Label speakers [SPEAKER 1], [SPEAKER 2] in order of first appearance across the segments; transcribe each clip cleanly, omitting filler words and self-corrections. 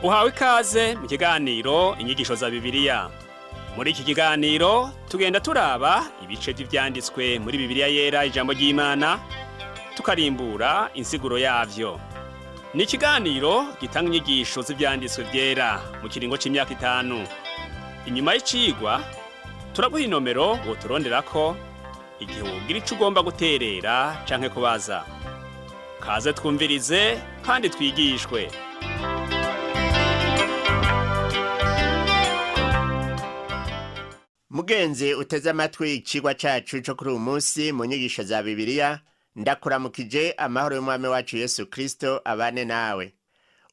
[SPEAKER 1] Uhawe ikaze mu kiganiro Inyigisho za Bibiliya. Muri iki kiganiro tugenda turaba ibice vy'ivyanditswe muri Bibiliya Yera, ijambo ry'Imana, tukarimbura insiguro yavyo. Ni ikiganiro gitanga inyigisho z'ivyanditswe vyera mu kiringo c'imyaka 5. Inyuma y'icigwa turaguha inomero woturonderako igihe wogira ico ugomba guterera canke kubaza. Kaze twumvirize kandi twigishwe.
[SPEAKER 2] Mugenzi uteze amatwi icigwa cacu co kuri uyu munsi mu nyigisho za Bibiliya, ndakuramukije. Amahoro y'Umwami wacu Yesu Kristo abane nawe.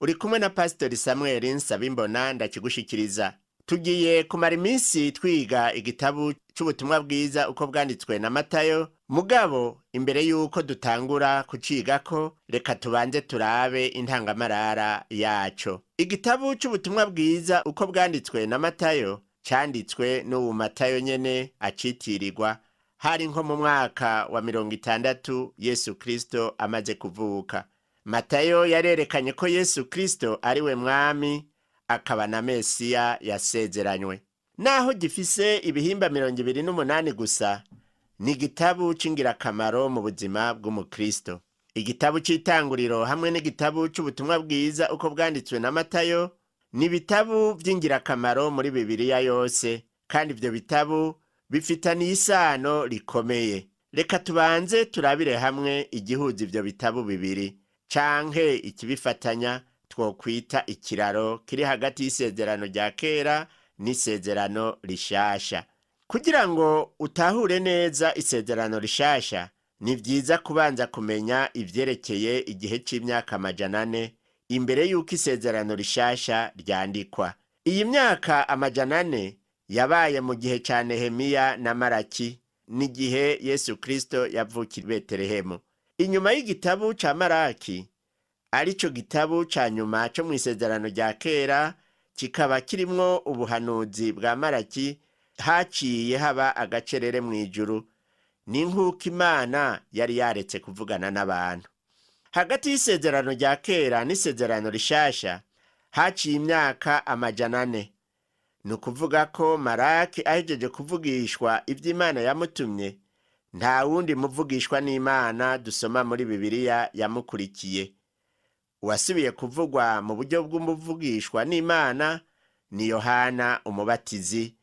[SPEAKER 2] Uri kumwe na Pasitori Samweli Nsabimbona ndakigushikiriza. Tugiye kumara iminsi twiga igitabu c'Ubutumwa Bwiza uko bwanditswe na Matayo. Mugabo imbere y'uko dutangura kucigako, reka tubanze turabe intangamarara yaco. Igitabu c'Ubutumwa Bwiza uko bwanditswe na Matayo canditswe n'uwu Matayo nyene acitirirwa. Hari nko mu mwaka wa 60 Yesu Kristo amaze kuvuka. Matayo yarerekanye ko Yesu Kristo ari we Mwami akaba na Mesiya yasezeranywe. Naho gifise ibihimba 28 gusa, ni igitabu c'ingirakamaro mu buzima bw'umukristo. Igitabu c'Itanguriro hamwe n'igitabu c'Ubutumwa Bwiza uko bwanditswe na Matayo ni ibitabu vy'ingirakamaro muri Bibiliya yose, kandi ivyo bitabu bifitaniye isano rikomeye. Reka tubanze turabire hamwe igihuza ivyo bitabu bibiri canke ikibifatanya, twokwita ikiraro kiri hagati y'Isezerano rya Kera n'Isezerano Rishasha. Kugira ngo utahure neza Isezerano Rishasha, ni vyiza kubanza kumenya ivyerekeye igihe c'imyaka 400 imbere y'uko Isezerano Rishasha ryandikwa. Iyi myaka 400 yabaye mu gihe ca Nehemiya na Maraki, n'igihe Yesu Kristo yavukira i Betelehemu. Inyuma y'igitabu ca Maraki, arico gitabu ca nyuma co mw'Isezerano rya Kera, kikaba kirimwo ubuhanuzi bwa Maraki, haciye haba agacerere mw'ijuru. Ni nk'uko Imana yari yaretse kuvugana n'abantu. Hagati y'Isezerano rya Kera n'Isezerano Rishasha haciye imyaka 400. Ni ukuvuga ko Maraki ahejeje kuvugishwa ivy'Imana yamutumye, nta wundi muvugishwa n'Imana dusoma muri Bibiliya yamukurikiye. Uwasubiye kuvugwa mu buryo bw'umuvugishwa n'Imana ni Yohana Umubatizi.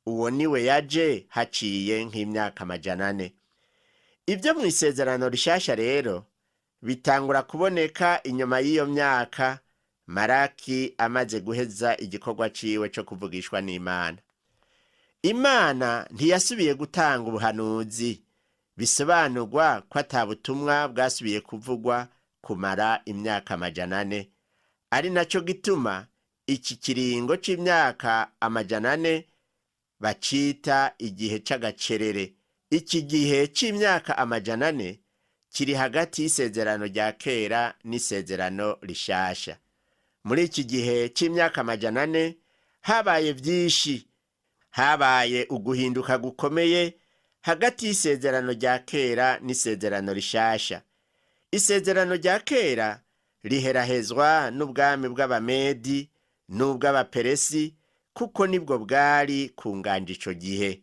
[SPEAKER 2] Uwo niwe yaje haciye nk'imyaka 400. Ibyo mu Isezerano Rishasha rero bitangura kuboneka inyuma y'iyo myaka, Maraki amaze guheza igikorwa ciwe co kuvugishwa n'Imana. Imana ntiyasubiye gutanga ubuhanuzi, bisobanurwa ko ata butumwa bwasubiye kuvugwa kumara imyaka 400. Ari naco gituma iki kiringo c'imyaka 400 bacita igihe c'agacerere. Iki gihe c'imyaka 400 kiri hagati y'Isezerano rya Kera n'Isezerano Rishasha. Muri iki gihe c'imyaka 400 habaye vyinshi. Habaye uguhinduka gukomeye hagati y'Isezerano rya Kera n'Isezerano Rishasha. Isezerano rya Kera riherahezwa n'ubwami bw'Abamedi n'ubw'Abaperesi, kuko nibwo bwari ku nganja ico gihe.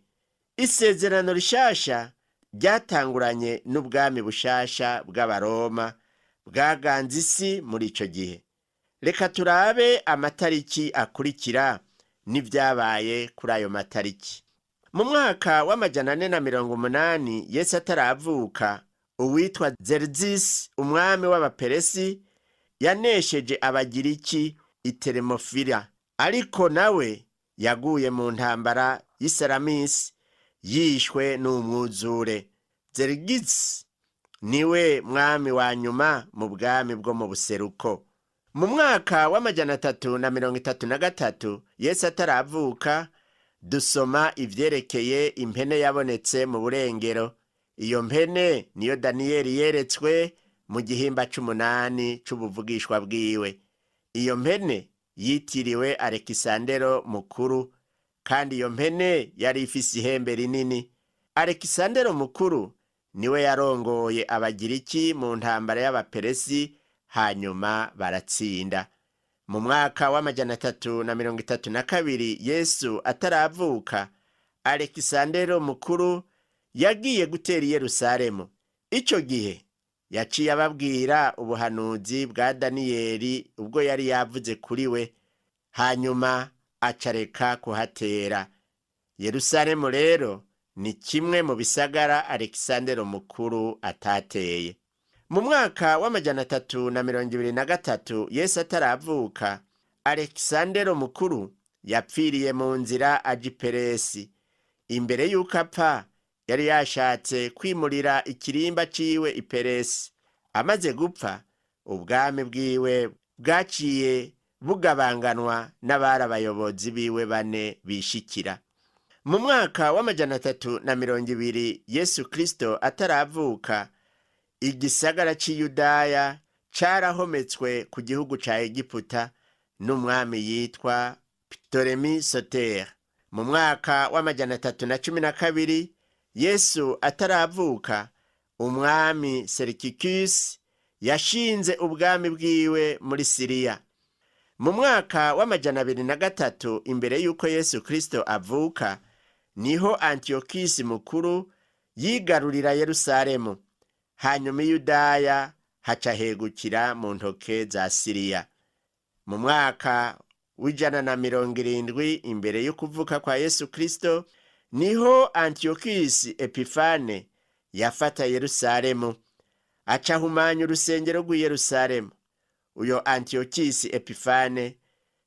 [SPEAKER 2] Isezerano Rishasha ryatanguranye n'ubwami bushasha bw'Abaroma bwaganze isi muri ico gihe. Reka turabe amatariki akurikira n'ivyabaye kuri ayo matariki. Mu mwaka wa 480 Yesu ataravuka, uwitwa Zerzisi, umwami w'Abaperesi, yanesheje Abagiriki iteremofira, ariko nawe yaguye mu ntambara y'Isalamisi, yishwe n'umwuzure. Zerigisi niwe mwami wa nyuma mu bwami bwo mu buseruko. Mu mwaka wa 333 Yesu ataravuka, dusoma ivyerekeye impene yabonetse mu burengero. Iyo mpene niyo Daniyeli yeretswe mu gihimba c'umunani c'ubuvugishwa bwiwe. Iyo mpene yitiriwe Alekisandero Mukuru, kandi iyo mpene yari ifise ihembe rinini. Alekisandero Mukuru niwe yarongoye Abagiriki mu ntambara y'Abaperesi, hanyuma baratsinda. Mu mwaka wa 332 Yesu ataravuka, Alekisandero mukuru yagiye gutera i Yerusalemu. Ico gihe yaciye ababwira ubuhanuzi bwa Daniyeli ubwo yari yavuze kuri we, hanyuma acareka kuhatera. Yerusalemu rero ni kimwe mu bisagara Alekisandero mukuru atateye. Mu mwaka wa 323 Yesu ataravuka, Alekisandero mukuru yapfiriye mu nzira aja i Peresi. Imbere y'uko apfa yari yashatse kwimurira ikirimba ciwe i Peresi. Amaze gupfa, ubwami bwiwe bwaciye bugabanganwa n'abari abayobozi biwe bane bishikira. Mu mwaka wa 320 Yesu Kristo ataravuka, igisagara c'i Yudaya carahometswe ku gihugu ca Egiputa n'umwami yitwa Ptolemy Soter. Mu mwaka wa 312 Yesu ataravuka, umwami Seleucus yashinze ubwami bwiwe muri Siriya. Mu mwaka wa 203 imbere y'uko Yesu Kristo avuka, niho Antiyokisi mukuru yigarurira Yerusalemu, hanyuma Iyudaya haca hegukira mu ntoke za Siriya. Mu mwaka wa 170 imbere y'ukuvuka kwa Yesu Kristo, niho Antiyokisi Epifane yafata Yerusalemu, aca ahumanya urusengero rw'i Yerusalemu. Uyo Antiyokisi Epifane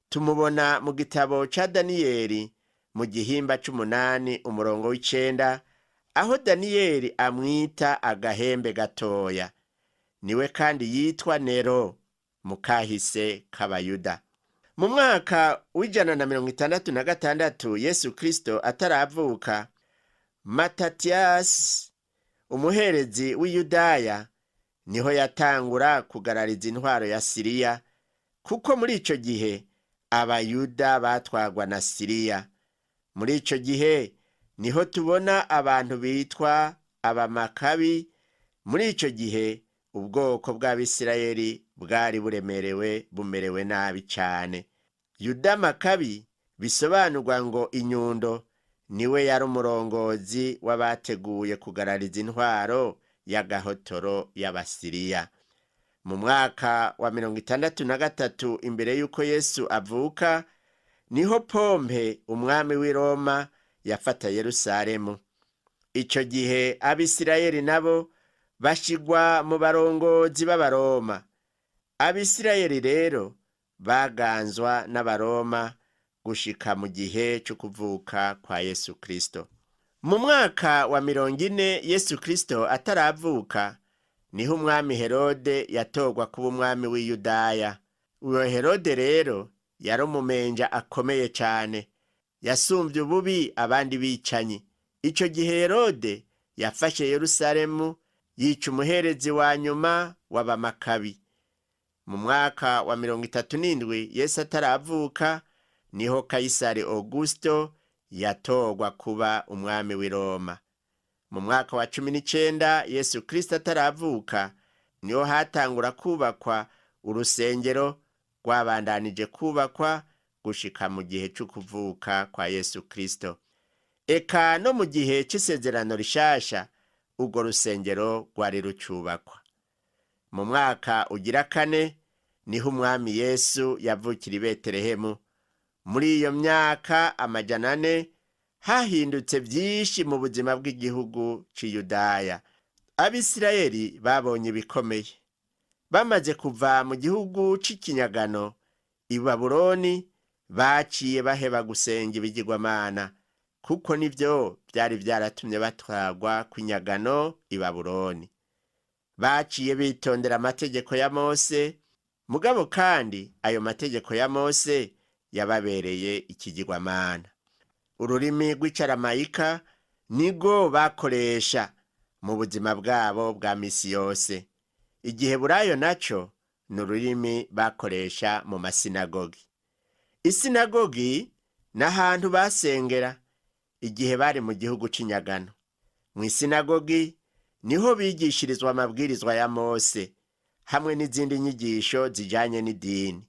[SPEAKER 2] tumubona mu gitabo ca Daniyeli mu gihimba c'umunani umurongo w'icenda, aho Daniyeli amwita agahembe gatoya. Niwe kandi yitwa Nero mu kahise k'Abayuda. Mu mwaka wa 166 Yesu Kristo ataravuka, Matatiyasi umuherezi w'Iyudaya niho yatangura kugarariza intwaro ya Siriya, kuko muri ico gihe Abayuda batwagwa na Siriya. Muri ico gihe niho tubona abantu bitwa Abamakabi. Muri ico gihe ubwoko bw'Abisirayeli bwari buremerewe, bumerewe nabi cane. Yuda Makabi, bisobanurwa ngo inyundo, niwe yari umurongozi w'abateguye kugarariza intwaro y'agahotoro y'Abasiriya. Mu mwaka wa 63 imbere y'uko Yesu avuka, niho Pompe umwami w'i Roma yafata Yerusalemu. Ico gihe Abisirayeli nabo bashigwa mu barongozi b'Abaroma. Abisirayeli rero baganzwa n'Abaroma gushika mu gihe cyo kuvuka kwa Yesu Kristo. Mu mwaka wa 40 Yesu Kristo ataravuka, niho umwami Herode yatorwa kuba umwami w'i Yudaya. Uyo Herode rero yari umumenja akomeye cane, yasumvye ububi abandi bicanyi. Ico gihe Herode yafashe Yerusalemu, yica umuherezi wa nyuma w'Abamakabi. Mu mwaka wa 37 Yesu ataravuka, niho Kayisari Augusto yatorwa kuba umwami w'i Roma. Mu mwaka wa 19 Yesu Kristo ataravuka, niho hatangura kubakwa urusengero rwabandanije kubakwa gushika mu gihe c'ukuvuka kwa Yesu Kristo. Eka no mu gihe c'isezerano rishasha urwo rusengero rwari rucubakwa. Mu mwaka ugira kane niho umwami Yesu yavukira i Betelehemu. Muri iyo myaka 400 hahindutse vyinshi mu buzima bw'igihugu c'Iyudaya. Abisirayeli babonye ibikomeye. Bamaze kuva mu gihugu c'ikinyagano i Babuloni, baciye baheba gusenga ibigirwamana, kuko nivyo vyari vyaratumye batwarwa kw'inyagano i Babuloni. Baciye bitondera amategeko ya Mose, mugabo kandi ayo mategeko ya Mose yababereye ikigirwamana. Ururimi rw'Icaramayika nigo bakoresha mu buzima bwabo bwa misi yose. Igiheburayo naco ni ururimi bakoresha mu masinagogi. Isinagogi ni ahantu basengera igihe bari mu gihugu c'inyagano. Mw'isinagogi niho bigishirizwa amabwirizwa ya Mose hamwe n'izindi nyigisho zijanye n'idini.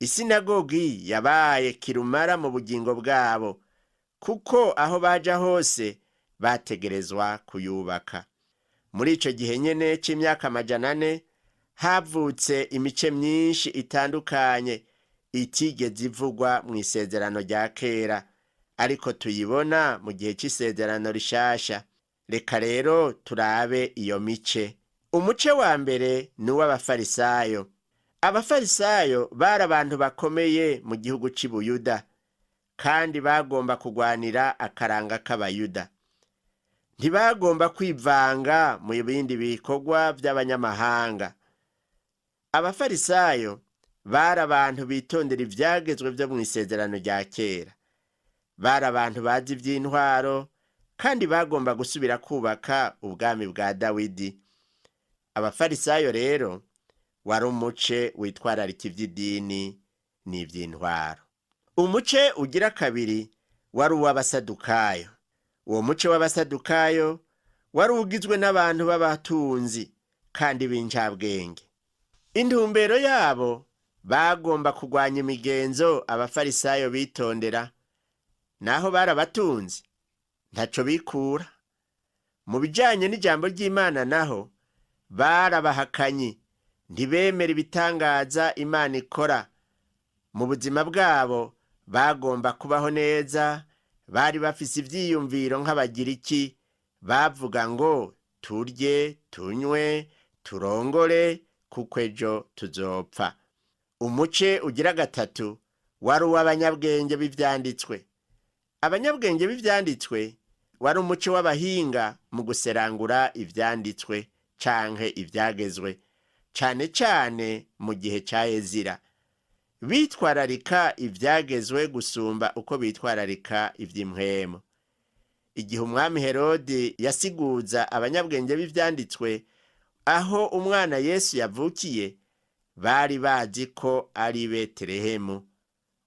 [SPEAKER 2] Isinagogi yabaye kirumara mu bugingo bwabo, kuko aho baja hose bategerezwa kuyubaka. Muri ico gihe nyene c'imyaka 400 havutse imice myinshi itandukanye itigeze ivugwa mu isezerano rya kera, ariko tuyibona mu gihe c'isezerano rishasha. Reka rero turabe iyo mice. Umuce wa mbere ni uw'Abafarisayo. Abafarisayo bari abantu bakomeye mu gihugu c'i Buyuda, kandi bagomba kugwanira akaranga k'Abayuda. Ntibagomba kwivanga mu bindi bikorwa by'abanyamahanga. Abafarisayo bari abantu bitondera ivyagezwe vyo mu isezerano rya kera. Bari abantu bazi ivy'intwaro, kandi bagomba gusubira kubaka ubwami bwa Dawidi. Abafarisayo rero wari umuce witwararika ivy'idini n'ivy'intwaro. Umuce ugira kabiri wari uw'Abasadukayo. Uwo muce w'Abasadukayo wari ugizwe n'abantu b'abatunzi kandi b'incabwenge. Intumbero yabo bagomba kugwanya imigenzo Abafarisayo bitondera, naho bari abatunzi ntaco bikura. Mu bijanye n'ijambo ry'Imana naho barabahakanyi, ntibemera ibitangaza Imana ikora. Mu buzima bwabo bagomba kubaho neza, bari bafise ivyiyumviro nk'Abagiriki, bavuga ngo turye, tunywe, turongore, kuko ejo tuzopfa. Umuce ugira gatatu wari uw'abanyabwenge b'ivyanditswe. Abanyabwenge b'ivyanditswe wari umuce w'abahinga mu guserangura ivyanditswe canke ivyagezwe, cane cane mu gihe ca Ezira. Bitwararika ivyagezwe gusumba uko bitwararika ivy'impwemu. Igihe umwami Herodi yasiguza abanyabwenge b'ivyanditswe aho umwana Yesu yavukiye, bari bazi ko ari Betelehemu,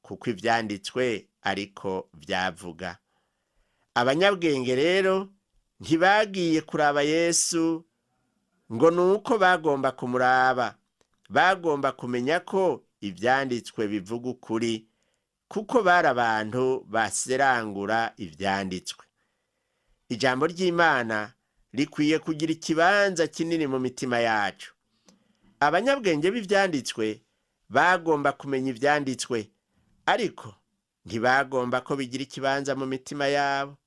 [SPEAKER 2] kuko ivyanditswe ariko vyavuga. Abanyabwenge rero ntibagiye kuraba Yesu ngo nuko bagomba kumuraba, bagomba kumenya ko ivyanditswe bivuga ukuri, kuko bari abantu baserangura ivyanditswe. Ijambo ry'Imana rikwiye kugira ikibanza kinini mu mitima yacu. Abanyabwenge b'ivyanditswe bagomba kumenya ivyanditswe, ariko ntibagomba ko bigira ikibanza mu mitima yabo.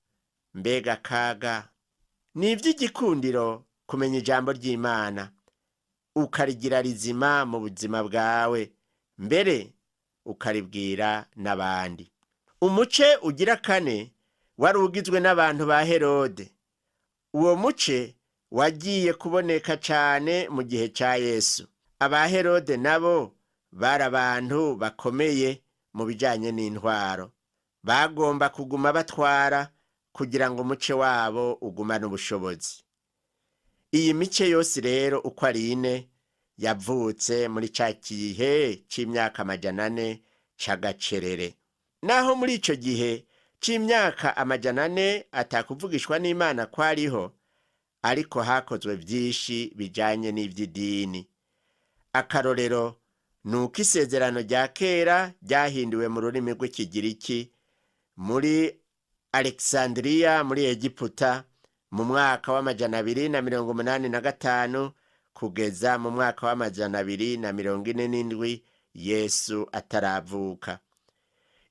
[SPEAKER 2] Mbega kaga! Ni ivy'igikundiro kumenya ijambo ry'Imana, ukarigira rizima mu buzima bwawe, mbere ukaribwira n'abandi. Umuce ugira kane wari ugizwe n'abantu ba Herode. Uwo muce wagiye kuboneka cane mu gihe ca Yesu. Aba Herode nabo bari abantu bakomeye mu bijanye n'intwaro. Bagomba kuguma batwara kugira ngo umuce wabo ugumane ubushobozi. Iyi mice yose rero uko ari ine yavutse muri ca gihe c'imyaka 400 c'agacerere. Naho muri ico gihe c'imyaka 400 atakuvugishwa n'Imana kwariho, ariko hakozwe vyinshi bijanye n'ivy'idini. Akarorero ni uko isezerano rya kera ryahinduwe mu rurimi rw'Ikigiriki muri Alexandria muri Egiputa mu mwaka wa 285 kugeza mu mwaka wa 247 Yesu ataravuka.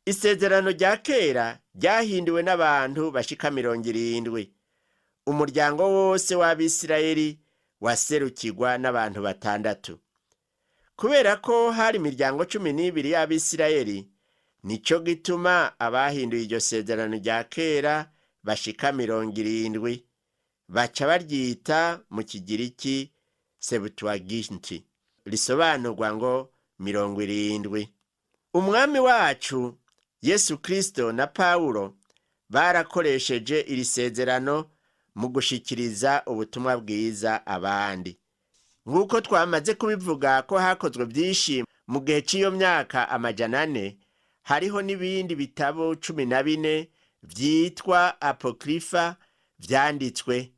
[SPEAKER 2] Isezerano rya kera ryahinduwe n'abantu bashika 70. Umuryango wose w'Abisirayeli waserukirwa n'abantu batandatu. Kubera ko hari imiryango 12 y'Abisirayeli, nico gituma abahinduye iryo sezerano rya kera bashika 70, baca baryita mu Kigiriki Septuaginti, risobanurwa ngo 70. Umwami wacu Yesu Kristo na Pawulo barakoresheje iri sezerano mu gushikiriza ubutumwa bwiza abandi. Nk'uko twamaze kubivuga ko hakozwe byinshi mu gihe cy'iyo myaka 400, hariho n'ibindi bitabo 14 vyitwa apokrifa vyanditswe,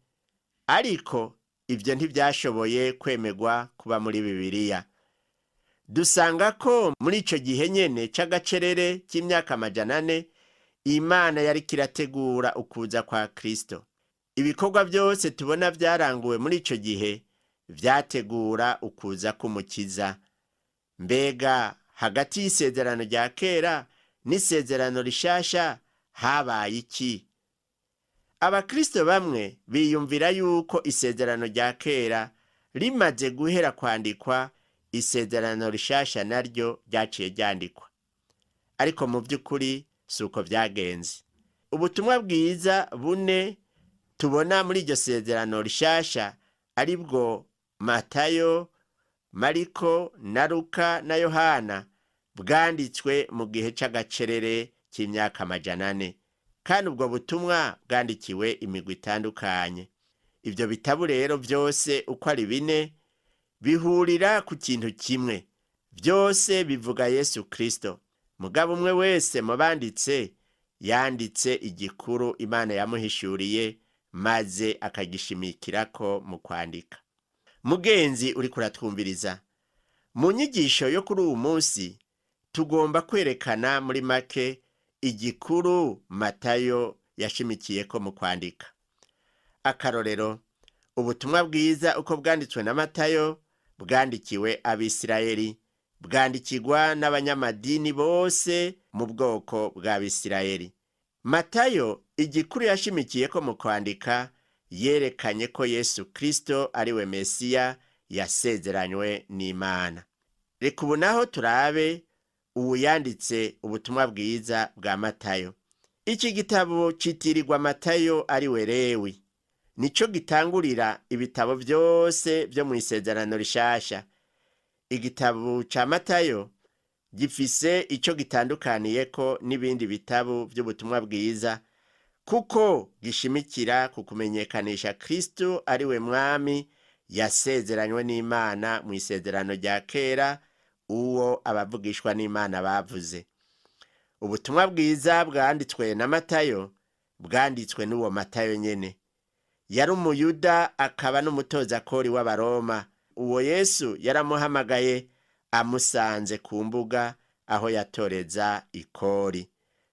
[SPEAKER 2] ariko ibyo ntibyashoboye kwemerwa kuba muri Bibiliya. Dusanga ko muri ico gihe nyene c'agacerere c'imyaka 400 Imana yariko irategura ukuza kwa Kristo. Ibikorwa byose tubona byaranguwe muri ico gihe vyategura ukuza k'Umukiza. Mbega hagati y'isezerano rya kera n'isezerano rishasha habaye iki? Abakristo bamwe biyumvira yuko isezerano rya kera rimaze guhera kwandikwa, isezerano rishasha naryo ryaciye ryandikwa. Ariko mu by'ukuri si uko byagenze. Ubutumwa bwiza bune tubona muri iryo sezerano rishasha, ari bwo Matayo, Mariko na Luka na Yohana, bwanditswe mu gihe c'agacerere c'imyaka 400, kandi ubwo butumwa bwandikiwe imigwi itandukanye. Ibyo bitabo rero byose uko ari bine bihurira ku kintu kimwe, byose bivuga Yesu Kristo. Mugabo umwe wese mu banditse yanditse igikuru Imana yamuhishuriye, maze akagishimikirako mu kwandika. Mugenzi uriko uratwumviriza, mu nyigisho yo kuri uwu munsi tugomba kwerekana muri make igikuru Matayo yashimikiyeko mu kwandika. Akarorero, ubutumwa bwiza uko bwanditswe na Matayo bwandikiwe Abisirayeli, bwandikirwa n'abanyamadini bose mu bwoko bw'Abisirayeli. Matayo igikuru yashimikiyeko mu kwandika, yerekanye ko Yesu Kristo ari we Mesiya yasezeranywe n'Imana. Reka ubu naho turabe ubu yanditse ubutumwa bwiza bwa Matayo. Iki gitabo citirirwa Matayo ari we Lewi. Nico gitangurira ibitabo byose byo mu isezerano rishasha. Igitabo ca Matayo gifise ico gitandukaniyeko n'ibindi bitabo by'ubutumwa bwiza, kuko gishimikira ku kumenyekanisha Kristo ari we mwami yasezeranywe n'Imana mu isezerano rya kera, uwo abavugishwa n'Imana bavuze. Ubutumwa bwiza bwanditswe na Matayo bwanditswe n'uwo Matayo nyene. Yari Umuyuda akaba n'umutozakori w'Abaroma. Uwo Yesu yaramuhamagaye amusanze ku mbuga aho yatoreza ikori.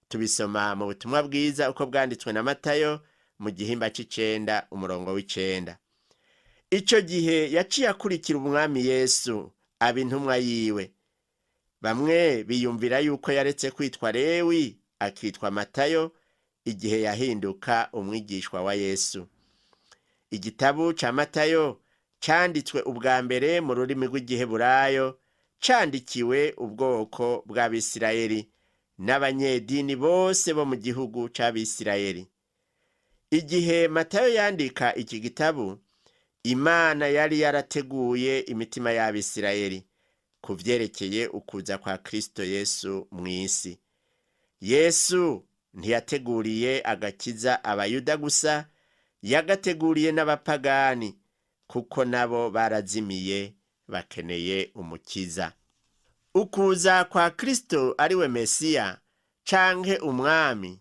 [SPEAKER 2] Tubisoma mu butumwa bwiza uko bwanditswe na Matayo mu gihimba c'icenda umurongo w'icenda. Ico gihe yaciye akurikira umwami Yesu aba intumwa yiwe. Bamwe biyumvira yuko yaretse kwitwa Lewi akitwa Matayo igihe yahinduka umwigishwa wa Yesu. Igitabo ca Matayo canditswe ubwa mbere mu rurimi rw'Igiheburayo, candikiwe ubwoko bw'Abisirayeli n'abanyedini bose bo mu gihugu c'Abisirayeli. Igihe Matayo yandika iki gitabo, Imana yari yarateguye imitima y'Abisirayeli ku vyerekeye ukuza kwa Kristo Yesu mw'isi. Yesu ntiyateguriye agakiza Abayuda gusa, yagateguriye n'abapagani, kuko nabo barazimiye bakeneye umukiza. Ukuza kwa Kristo ari we Mesiya canke umwami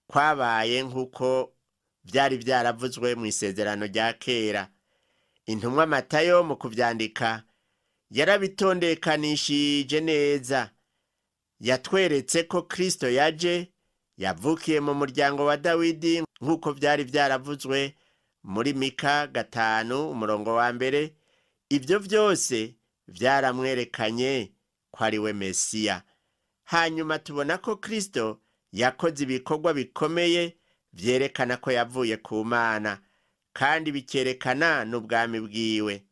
[SPEAKER 2] kwabaye nk'uko vyari vyaravuzwe mu isezerano rya kera. Intumwa Matayo mu kuvyandika yarabitondekanishije neza. Yatweretse ko Kristo yaje yavukiye mu muryango wa Dawidi nk'uko vyari vyaravuzwe muri Mika 5 umurongo wa 1. Ivyo vyose vyaramwerekanye ko ari we Mesiya. Hanyuma tubona ko Kristo yakoze ibikorwa bikomeye vyerekana ko yavuye ku Mana, kandi bikerekana n'ubwami bwiwe.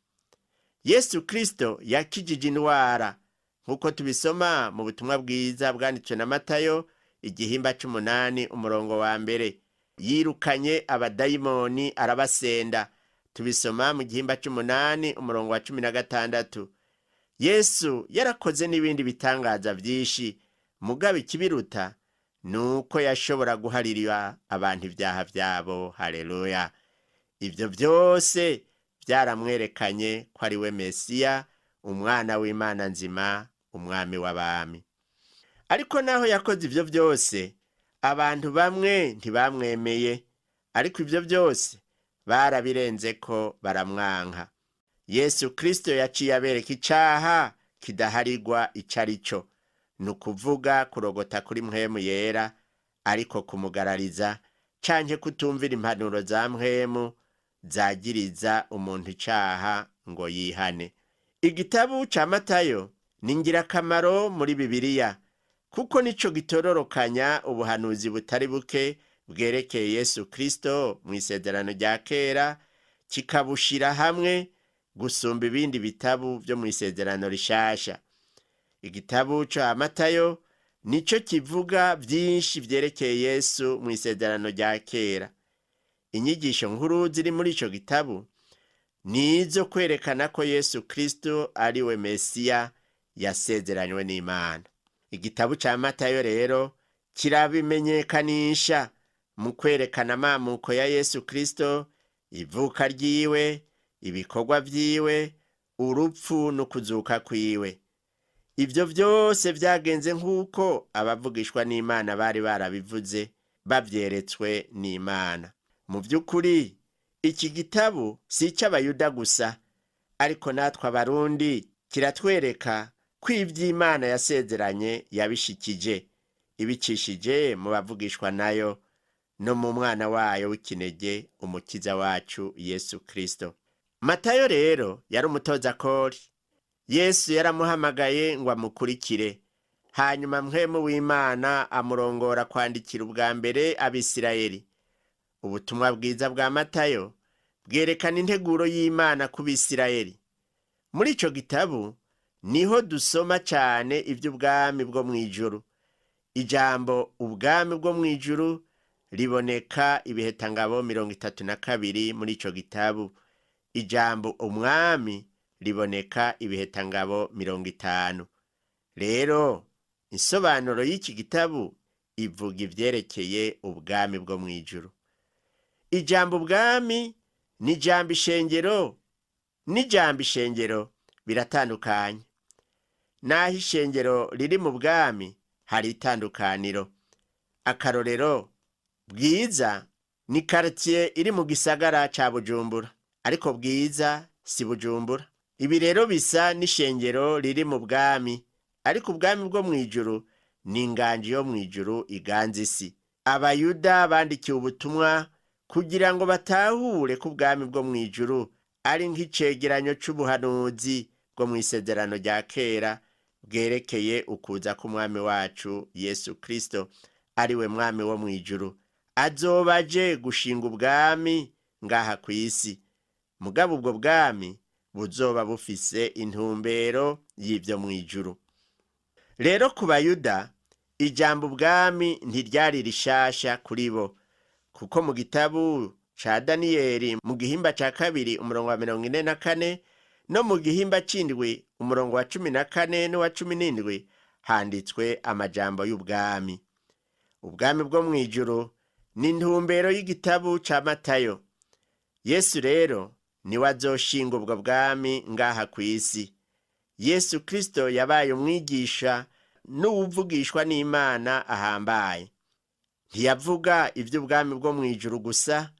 [SPEAKER 2] Yesu Kristo yakijije indwara nk'uko tubisoma mu butumwa bwiza bwanditswe na Matayo igihimba c'umunani umurongo wa 1. Yirukanye abadayimoni arabasenda, tubisoma mu gihimba c'umunani umurongo wa 16. Yesu yarakoze n'ibindi bitangaza vyinshi, mugabo ikibiruta nuko yashobora guharira abantu ibyaha vyabo. Haleluya! Ivyo vyose vyaramwerekanye ko ari we Mesiya, umwana w'Imana nzima, umwami w'abami. Ariko naho yakoze ivyo vyose, abantu bamwe ntibamwemeye, ariko ivyo vyose barabirenzeko baramwanka. Yesu Kristo yaciye abereka icaha kidaharigwa ico ari cyo, ni ukuvuga kurogota kuri Mpwemu Yera, ariko kumugarariza canke kutumvira impanuro za Mpwemu zagiriza umuntu icaha ngo yihane. Igitabu ca Matayo ni ngirakamaro muri Bibiliya, kuko nico gitororokanya ubuhanuzi butari buke bwerekeye Yesu Kristo mu isezerano rya kera, kikabushira hamwe gusumba ibindi bitabu vyo mu isezerano rishasha. Igitabu ca Matayo nico kivuga vyinshi vyerekeye Yesu mu isezerano rya kera. Inyigisho nkuru ziri muri ico gitabu nizo kwerekana ko Yesu Kristo ari we Mesiya yasezeranywe n'Imana. Igitabu ca Matayo rero kirabimenyekanisha mu kwerekana amamuko ya Yesu Kristo, ivuka ryiwe, ibikorwa vyiwe, urupfu n'ukuzuka kwiwe. Ivyo vyose vyagenze nk'uko abavugishwa n'Imana bari barabivuze, bavyeretswe n'Imana. Mu vy'ukuri iki gitabu si icy'Abayuda gusa, ariko natwe Abarundi kiratwereka ko ivy'Imana yasezeranye yabishikije, ibicishije mu bavugishwa nayo no mu mwana wayo w'ikinege, umukiza wacu Yesu Kristo. Matayo rero yari umutoza kori. Yesu yaramuhamagaye ngo amukurikire, hanyuma Mpwemu w'Imana amurongora kwandikira ubwa mbere Abisirayeli. Ubutumwa bwiza bwa Matayo bwerekana integuro y'Imana ku Bisirayeli. Muri ico gitabu niho dusoma cane ivy'ubwami bwo mw'ijuru. Ijambo ubwami bwo mw'ijuru riboneka ibihetangabo 32 muri ico gitabu. Ijambo umwami riboneka ibihetangabo 50. Rero insobanuro y'iki gitabu ivuga ivyerekeye ubwami bwo mw'ijuru. Ijambo ubwami n'ijambo ishengero n'ijambo ishengero biratandukanye. Naho ishengero riri mu bwami hari itandukaniro. Akarorero, Bwiza ni quartier iri mu gisagara ca Bujumbura, ariko Bwiza si Bujumbura. Ibi rero bisa n'ishengero riri mu bwami, ariko ubwami bwo mw'ijuru ni inganji yo mw'ijuru iganza isi. Abayuda bandikiwe ubutumwa kugira ngo batahure ko ubwami bwo mw'ijuru ari nk'icegeranyo c'ubuhanuzi bwo mw'isezerano rya kera bwerekeye ukuza k'umwami wacu Yesu Kristo, ari we mwami wo mw'ijuru, azoba aje gushinga ubwami ngaha kw'isi. Mugabo ubwo bwami buzoba bufise intumbero y'ivyo mw'ijuru. Rero ku Bayuda ijambo ubwami ntiryari rishasha kuri bo, kuko mu gitabu ca Daniyeli mu gihimba ca 2 umurongo wa 44 no mu gihimba c'indwi umurongo wa 14 n'uwa 17 handitswe amajambo y'ubwami. Ubwami bwo mw'ijuru ni intumbero y'igitabu ca Matayo. Yesu rero niwe azoshinga ubwo bwami ngaha kw'isi. Yesu Kristo yabaye umwigisha n'uwuvugishwa n'Imana ahambaye. Ntiyavuga ivy'ubwami bwo mw'ijuru gusa,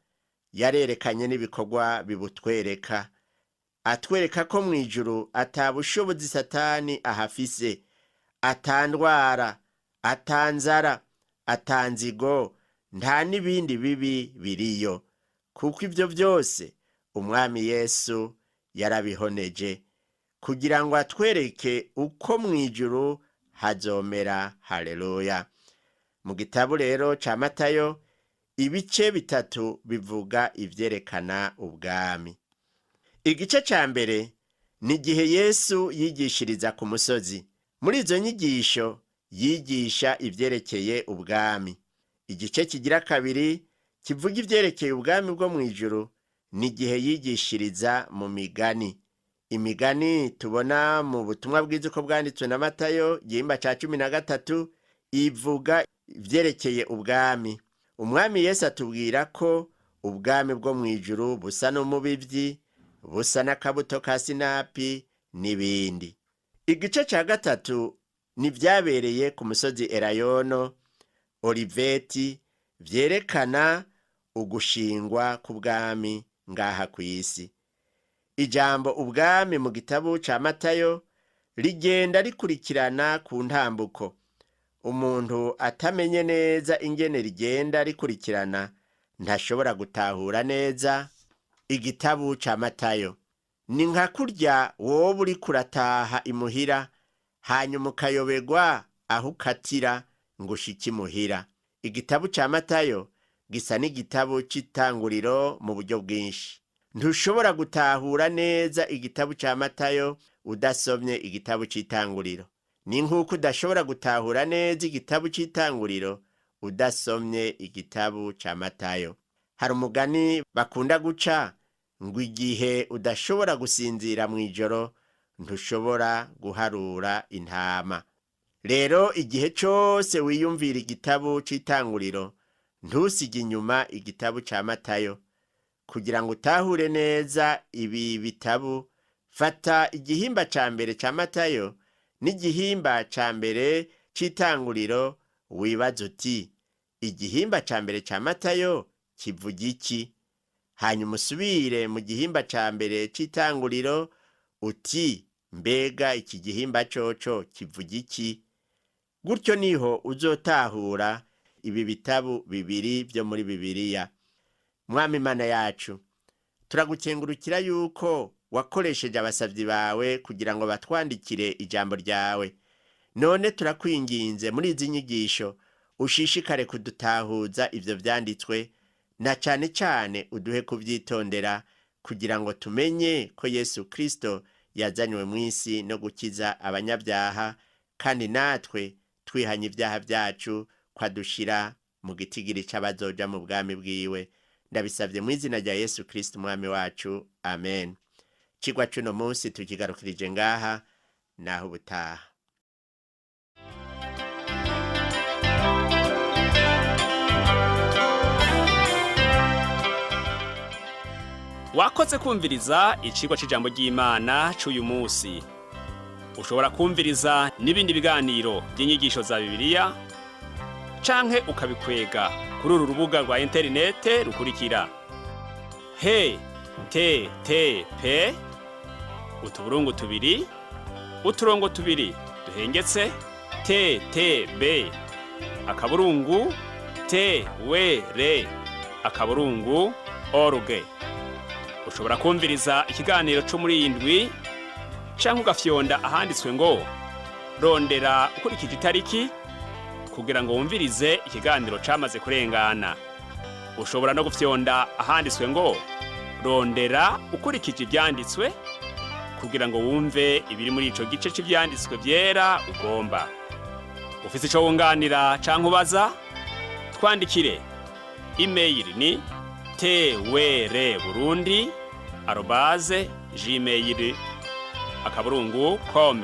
[SPEAKER 2] yarerekanye n'ibikorwa bibutwereka, atwereka ko mw'ijuru ata bushobozi Satani ahafise, ata ndwara, ata nzara, ata nzigo, nta n'ibindi bibi biriyo, kuko ivyo vyose umwami Yesu yarabihoneje kugira ngo atwereke uko mw'ijuru hazomera. Haleluya! Mu gitabu rero ca Matayo ibice bitatu bivuga ivyerekana ubwami. Igice ca mbere ni igihe Yesu yigishiriza ku musozi. Muri izo nyigisho yigisha ivyerekeye ubwami. Igice kigira kabiri kivuga ivyerekeye ubwami bwo mw'ijuru ni igihe yigishiriza mu migani. Imigani tubona mu butumwa bwiza uko bwanditswe na Matayo igihimba ca 13 ivuga ivyerekeye ubwami. Umwami Yesu atubwira ko ubwami bwo mw'ijuru busa n'umubivyi, busa n'akabuto ka sinapi n'ibindi. Igice ca gatatu ni vyabereye ku musozi Elayono, Oliveti, vyerekana ugushingwa k'ubwami ngaha kw'isi. Ijambo ubwami mu gitabo ca Matayo Rigenda rikurikirana ku ntambuko. Umuntu atamenye neza ingene rigenda rikurikirana ntashobora gutahura neza igitabu ca Matayo. Ni nka kurya woba uriko urataha imuhira, hanyuma ukayoberwa aho ukatira ngo ushike imuhira. Igitabu ca Matayo gisa n'igitabu c'itanguriro mu buryo bwinshi. Ntushobora gutahura neza igitabu ca Matayo udasomye igitabu c'itanguriro. Ni nk'uko udashobora gutahura neza igitabu c'itanguriro udasomye igitabu ca Matayo. Hari umugani bakunda guca ngo igihe udashobora gusinzira mw'ijoro ntushobora guharura intama. Rero igihe cose wiyumvira igitabu c'itanguriro, ntusige inyuma igitabu ca Matayo. Kugira ngo utahure neza ibi bitabu, fata igihimba ca mbere ca Matayo n'igihimba ca mbere c'itanguriro, wibaze uti: igihimba ca mbere ca Matayo kivuga iki? Hanyuma usubire mu gihimba ca mbere c'itanguriro uti: mbega iki gihimba coco kivuga iki? Gutyo niho uzotahura ibi bitabu bibiri vyo muri Bibiliya. Mwami Imana yacu, turagukengurukira yuko wakoresheje abasavyi bawe kugira ngo batwandikire ijambo ryawe. None turakwinginze muri izi nyigisho ushishikare kudutahuza ivyo vyanditswe, na cane cane uduhe kuvyitondera kugira ngo tumenye ko Yesu Kristo yazanywe mw'isi no gukiza abanyabyaha, kandi natwe twihanye ibyaha vyacu kwadushira mu gitigiri c'abazoja mu bwami bwiwe. Ndabisavye mw'izina rya Yesu Kristo umwami wacu, amen. Cigwa c'uno munsi tukigarukirije ngaha, naho ubutaha.
[SPEAKER 1] Wakoze kumviriza icigwa c'ijambo ry'Imana c'uyu munsi. Ushobora kumviriza n'ibindi biganiro by'inyigisho za Bibiliya canke ukabikwega kuri uru rubuga rwa interinete rukurikira: he te te pe utuburungu tubiri uturongo tubiri duhengetse te te be akaburungu te we re akaburungu org. Ushobora kumviriza ikiganiro cyo muri iyi ndwi canke ugafyonda ahanditswe ngo rondera ukurikije itariki kugira ngo wumvirize ikiganiro camaze kurengana. Ushobora no gufyonda ahanditswe ngo rondera ukurikije ivyanditswe kugira ngo wumve ibiri muri ico gice c'ivyanditswe vyera ugomba. Ufise ico wunganira canke ubaza, twandikire. Email ni twrburundi@gmail.com.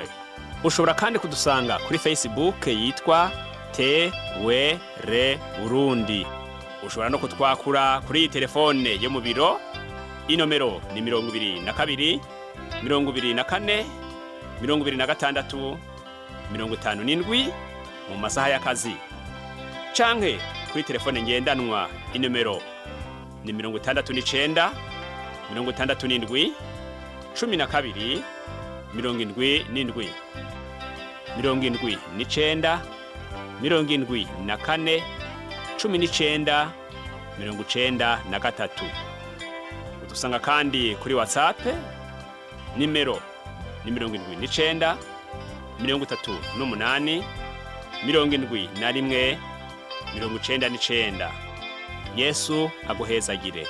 [SPEAKER 1] Ushobora kandi kudusanga kuri Facebook yitwa TWR Burundi. Ushobora no kutwakura kuri iyi telefone yo mu biro. Inomero ni 22 24 26 57 mu masaha y'akazi, canke kuri telefone ngendanwa inomero ni 69 67 12 77 79 74 19 93. Udusanga kandi kuri WhatsApp, nimero ni 79 38 71 99. Yesu aguhezagire.